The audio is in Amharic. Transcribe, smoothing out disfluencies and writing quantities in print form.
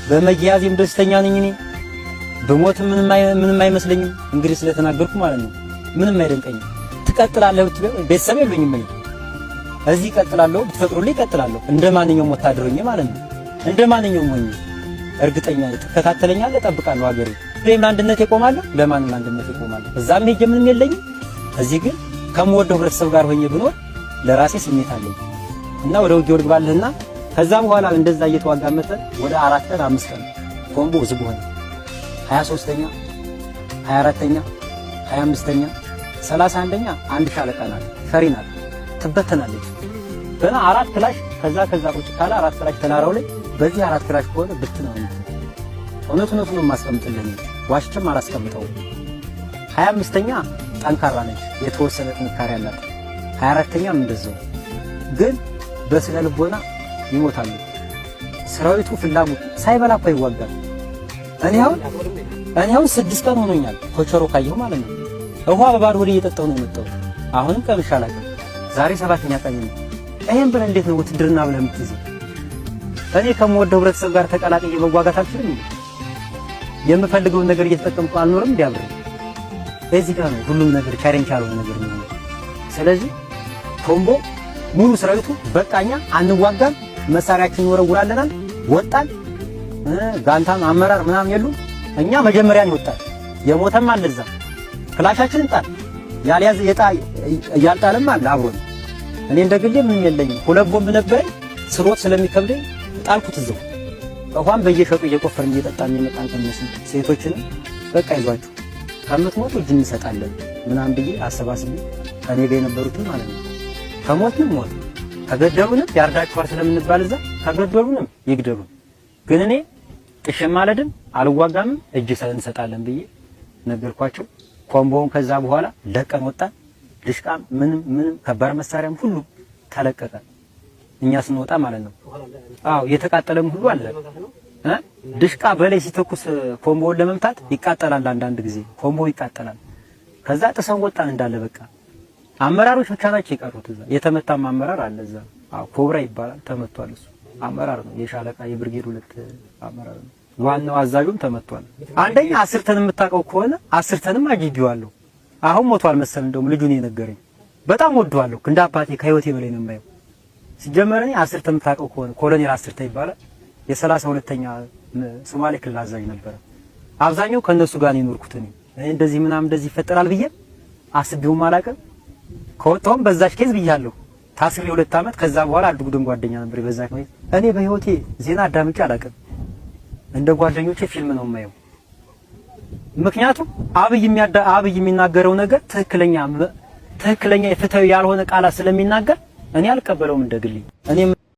በመያዜም ደስተኛ ነኝ። እኔ ብሞት ምንም አይመስለኝም። እንግዲህ ስለተናገርኩ ማለት ነው። ምንም አይደንቀኝም። ትቀጥላለህ፣ ቤተሰብ የሉኝም እኔ እዚህ እቀጥላለሁ፣ ብትፈቅዱልኝ እቀጥላለሁ። እንደ ማንኛውም ወታደር ሆኜ ማለት ነው። እንደ ማንኛውም ሆኜ እርግጠኛ ነኝ። ትከታተለኛለህ፣ እጠብቃለሁ። ሀገሬ እኔም ለአንድነት እቆማለሁ፣ ለማንም ለአንድነት እቆማለሁ። እዛም ሄጄ ምንም የለኝም። እዚህ ግን ከምወደው ህብረተሰብ ጋር ሆኜ ብኖር ለራሴ ስሜት አለኝ እና ወደ ውጊያው ልግባልህና ከዛ በኋላ እንደዛ እየተዋጋ መተን ወደ 4 ቀን 5 ቀን ኮምቦ ዝግ ሆነ። 23ኛ፣ 24ኛ፣ 25ኛ፣ 31ኛ አንድ ሻለቃ ናት፣ ፈሪ ናት፣ ትበተናለች። ገና አራት ክላሽ ከዛ ቁጭ ካለ አራት ክላሽ ተራራው ላይ በዚህ አራት ክላሽ ከሆነ ብትን ነው። እውነት እውነቱን ነው የማስቀምጥልህ፣ ዋሽቼም አላስቀምጠውም። 25ኛ ጠንካራ ነች፣ የተወሰነ ጥንካሬ አላት። 24ኛም እንደዛው፣ ግን በስነ ልቦና ይሞታሉ። ሰራዊቱ ፍላጎት ሳይበላ እኮ ይዋጋል። እኔ አሁን 6 ቀን ሆኖኛል ኮቸሮ ካየሁ ማለት ነው። ውሃ በባዶ ሆዴ እየጠጣሁ ነው የመጣሁት። አሁንም ቀምሼ አላውቅም። ዛሬ ሰባተኛ ቀን ነው። ይሄን ብለህ እንዴት ነው ውትድርና ብለህ የምትይዘው? እኔ ከምወደው ህብረተሰብ ጋር ተቀላቅዬ መዋጋት አልችልም እንዴ? የምፈልገውን ነገር እየተጠቀምኩ አልኖርም እንዴ አብሬ? እዚህ ጋር ነው ሁሉም ነገር challenge ያልሆነ ነገር ነው። ስለዚህ ኮምቦ ሙሉ ሰራዊቱ በቃኛ፣ አንዋጋም፣ መሳሪያችን እንወረውራለናል፣ ወጣን። ጋንታም አመራር ምናምን የሉም። እኛ መጀመሪያን ይወጣል፣ የሞተም አለ እዛ። ክላሻችንን ጣል፣ ያልያዘ የጣ ያልጣለም አለ አብሮን። እኔ እንደ ግሌ ምንም የለኝም። ሁለት ቦምብ ነበረኝ፣ ስሮጥ ስለሚከብደኝ ጣልኩት እዛው። ውሃም በየሸጡ እየቆፈርን እየጠጣን የመጣን ከነሱ ሴቶችንም በቃ ይዟችሁ ከምትሞቱ እጅ እንሰጣለን ምናምን ብዬ አሰባስቤ ከኔ ጋር የነበሩትን ማለት ነው። ከሞትንም ሞት፣ ከገደሉንም ያርዳችኋል ስለምንባል እዛ ከገደሉንም ይግደሉን፣ ግን እኔ ጥሽም አልሄድም አልዋጋም፣ እጅ እንሰጣለን ብዬ ነገርኳቸው። ኮምቦውን ከዛ በኋላ ለቀን ወጣን። ድሽቃም ምንም ምንም ከባድ መሳሪያም ሁሉ ተለቀቀ። እኛ ስንወጣ ማለት ነው። አዎ፣ የተቃጠለም ሁሉ አለ። ድሽቃ በላይ ሲተኩስ ኮምቦውን ለመምታት ይቃጠላል። አንዳንድ ጊዜ ኮምቦ ይቃጠላል። ከዛ ጥሰን ወጣን እንዳለ በቃ አመራሮች ብቻ ናቸው የቀሩት። እዛ የተመታም አመራር አለ እዛ። አዎ፣ ኮብራ ይባላል፣ ተመቷል። እሱ አመራር ነው፣ የሻለቃ የብርጌድ ሁለት አመራር ነው። ዋናው አዛዡም ተመቷል። አንደኛ አስርተን የምታውቀው ከሆነ አስርተንም አጅቢዋለሁ። አሁን ሞቷል መሰል፣ እንደውም ልጁን የነገረኝ። በጣም ወደዋለሁ። እንደ አባቴ ከህይወቴ በላይ ነው የማየው። ሲጀመር እኔ አስርተ የምታውቀው ከሆነ ኮሎኔል አስርተ ይባላል። የ32ኛ ሶማሌ ክልል አዛዥ ነበረ። አብዛኛው ከነሱ ጋር ነው የኖርኩት። እኔ እንደዚህ ምናምን እንደዚህ ይፈጠራል ብዬ አስቤውም አላውቅም። ከወጣሁም በዛች case ብያለሁ። ታስሬ 2 ዓመት ከዛ በኋላ አንድ ቡድን ጓደኛ ነበር በዛ case። እኔ በህይወቴ ዜና አዳምጬ አላውቅም። እንደ ጓደኞቼ ፊልም ነው የማየው። ምክንያቱም አብይ የሚናገረው ነገር ትክክለኛ ትክክለኛ የፍትሃዊ ያልሆነ ቃላት ስለሚናገር እኔ አልቀበለውም እንደ ግሌ እኔ።